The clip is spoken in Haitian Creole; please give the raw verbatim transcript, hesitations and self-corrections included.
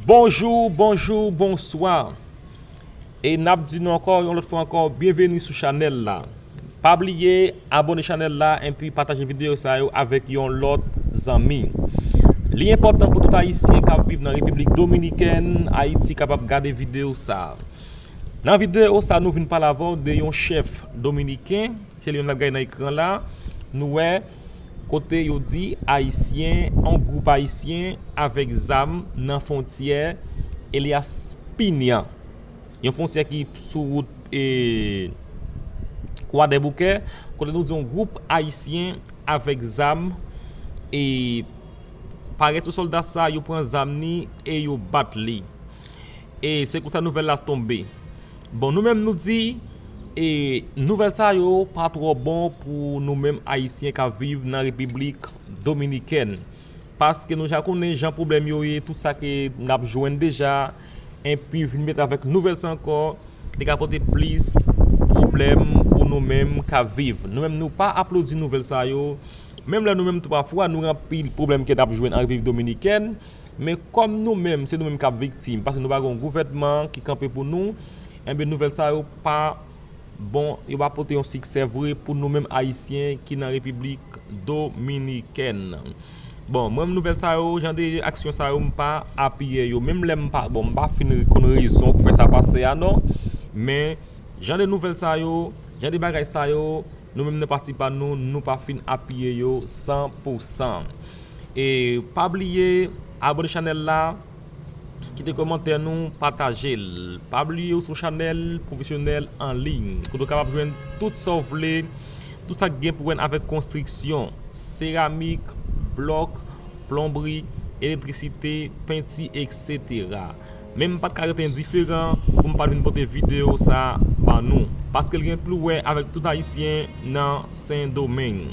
Bonjou, bonjou, bonswa. E n ap di nou ankò, yon lòt fwa ankò, byenveni sou chanèl la. Pa bliye abòne chanèl la epi pataje videyo sa yo avèk yon lòt zanmi. Li enpòtan pou tout Ayisyen k ap viv nan Repiblik Dominikèn, Ayiti, kapab gade videyo sa. Nan videyo sa, nou vin pale avè w de yon chèf dominiken, se li menm n ap gade nan ekran la. Nou wè kote yo di Ayisyen, yon gwoup Ayisyen avèk zam nan fwontyè Elias Piña. Yon fwontyè ki sou wout e Kwadèboukè, kote nou di yon gwoup Ayisyen avèk zam e parèt sou sòlda sa, yo pran zam ni e yo bat li. E se konsa nouvèl la tonbe. Bon, nou menm nou di e nouvèl sa yo pa twò bon pou nou menm Ayisyen k ap viv nan Repiblik Dominikèn. Paske nou ja konnen jan pwoblèm yo ye, tout sa ke n ap jwenn deja, epi vin met avèk nouvèl sa ankò, li ka pote plis pwoblèm pou nou menm k ap viv. Nou menm nou pa aplodi nouvèl sa yo. Menm lè nou menm tou pafwa nou gen anpil pwoblèm ke n ap jwenn an Repiblik Dominikèn, men kòm nou menm se nou menm k ap viktim, paske nou pa gen yon gouvènman ki kanpe pou nou, enben nouvèl sa yo pa bon, yo pa pote yon siksè vre pou nou menm Ayisyen ki nan Repiblik Dominikèn. Bon, mwen menm nouvèl sa yo, jan de aksyon sa yo, m pa apiye yo. Menm lè m pa, bon, m pa fin konn rezon ki fè sa pase a non. Men jan de nouvèl sa yo, jan de bagay sa yo, nou menm nan pati pa nou, nou pa fin apiye yo san pou san. E pa bliye abòne chanèl la, kite kòmantè nou, pataje l. Pa bliye ou sou chanèl pwofesyonèl an liy, kote w kapab jwenn tout sa w vle, tout sa k gen pou wè avèk konstriksyon, seramik, blòk, plonbri, elektrisite, penti, etsetera. Men m pa t ka rete endiferan pou m pa t vin pote videyo sa ba nou, paske l gen pou wè avèk tout Ayisyen nan Sendomeng.